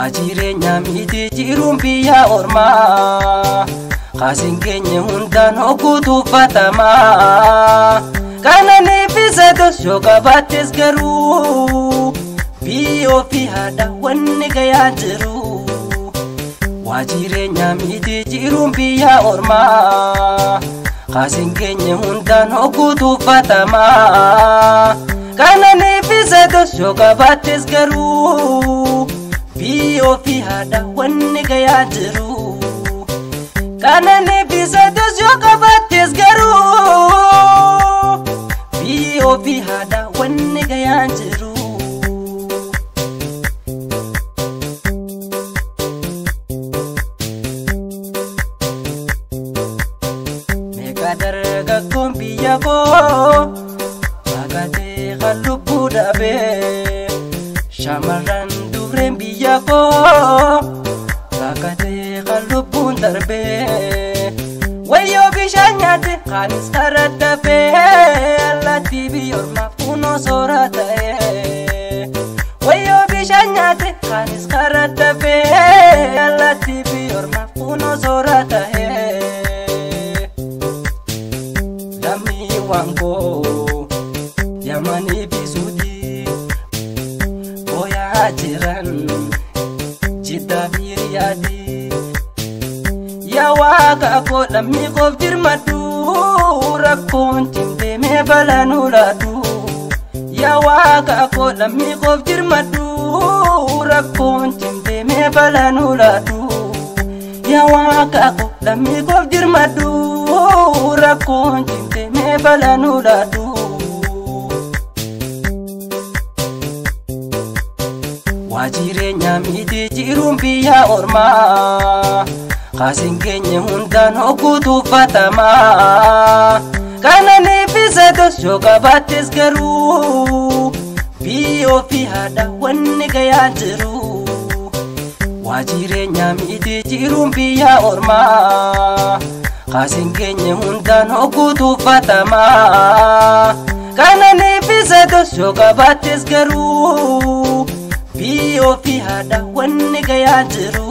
Waa jireenya miti jiruun biyya ormaa. Kaasiin keenya hundaan hogguutu uffatamaa. Kananiif isa tosoo qabattes garuu biyyoo fi haadha wanni gayaa jiru. Waa jireenya miti jiruun biyya ormaa. Kaasiin keenya hundaan hogguutu uffatamaa. Kananiif isa tosoo qabattes garuu biyyoo fi haadha wanni gayaa jiru. Kananiif isa tosoo qabattes garuu biyyoo fi haadha wanni gayaa jiru. Meeqa dargaggoon biyya koo baqatee kan lubbuu dhabee, shamarran dubreen biyya koo baqatee kan lubbuun darbee. Wayyoo bishaan nyaate kaanis karaa dafee, allaattii biyya ormaaf kunoo soora ta'ee. Wayyoo bishaan nyaate kaanis karaa dafee, allaattii biyya ormaaf kunoo soora ta'ee. Lammiiwwan koo Yamanii fi Suudii booyaa jiran Jiddaa fi Riyaadii. Yaa Waaqa koo lammii koof dirmadhu, rakkoon cimtee mee balaa nu laatu. Yaa Waaqa koo lammii koof dirmadhu, rakkoon cimtee mee balaa nu laatu. Yaa Waaqa koo lammii koof dirmadhu, rakkoon cimtee mee balaa nu laatu. Waa jireenya miti jiruun biyya ormaa. Kaasiin keenya hundaan hogguutu uffatamaa. Kananiif isa tosoo qabattes garuu biyyoo fi haadha wanni gayaa jiru. Waa jireenya miti jiruun biyya ormaa. Kaasiin keenya hundaan hogguutu uffatamaa. Kananiif isa tosoo qabattes garuu biyyoo fi haadha wanni gayaa jiru.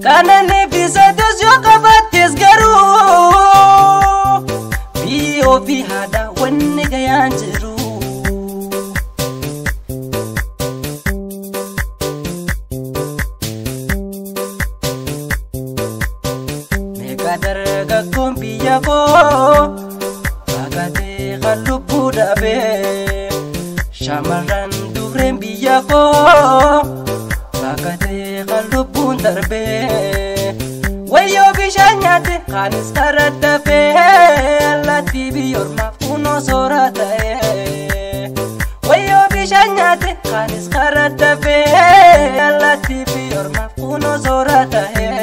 Kananiif isa tosoo qabattes garuu biyyoo fi haadha wanni gayaa jiru. Meeqa dargaggoon biyya koo baqatee kan lubbuu dhabee, shamarran dubreen biyya koo baqatee kan lubbuun darbee. Wayyoo bishaan nyaate kaanis karaa dafee, allaattii biyya ormaaf kunoo soora ta'ee. Wayyoo bishaan nyaate kaanis karaa dafee, allaattii biyya ormaaf kunoo soora ta'ee.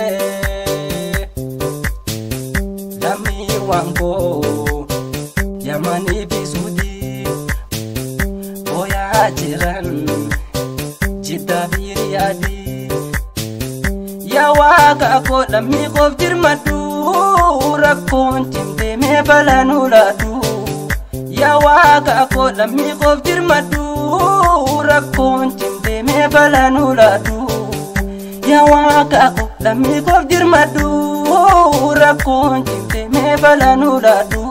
Lammiiwwan koo Yamanii fi Suudii booyaa jiran Jiddaa fi Riyaadii. Yaa Waaqa koo lammii koof dirmadhu, rakkoon cimtee mee balaa nu laatu. Yaa Waaqa koo lammii koof dirmadhu, rakkoon cimtee mee balaa nu laatu. Yaa Waaqa koo lammii koof dirmadhu, rakkoon cimtee mee balaa nu laatu.